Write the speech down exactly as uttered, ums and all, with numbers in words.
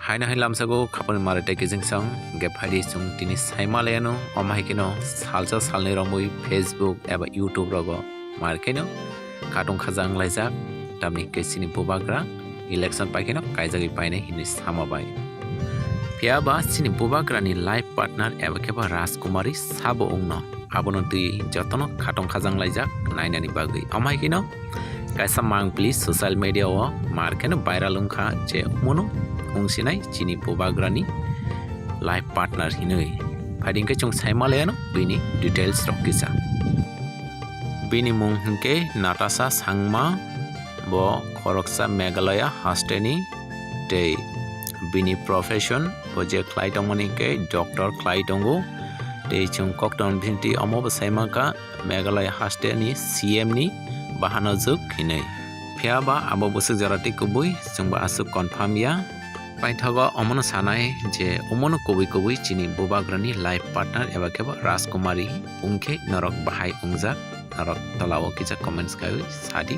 Haino hai lamsago khapani mare tei kijingsong hwnkhe phaidi chwng tini saima laiano, omo hai kheno salsa salnwi romwi Facebook eba YouTube rogo mar kheno khatung khajang laijak, tamni hwnkhe chini bubagra election pai kheno kaijagwi painai hinwi sama bai. Phiya ba chini bubagrani life partner eba khe ba Rajkumari sabo wngno, abono twi jotono khatung khajang laijak nainani bagwi. Omo hai kheno kaisa mangpili social media o mar kheno viral wngkha je omono wngsinai chini bubagrani life partner hinwi. Phaidi hwnkhe chwng saima laiano bini details rok kisa. Bini mung hwnkhe Natasha Sangma, bo khoroksa Meghalaya hasteni tei bini profession bo je khlai tongmani hwnkhe doctor khlai tongo. Tei chwng kokton bhinti omo bo saima kha Meghalaya hasteni C M ni bahano juk hinwi. Phiya ba abo bwswk jora tei kubui chwngbo aswk confirm ya. Paithago omono sanai je omono kubui kubui chini bubagrani life partner eba khe bo Rajkumari wngkhe norok bahai wngjak, norok tolao kisa comments kaiwi sadi.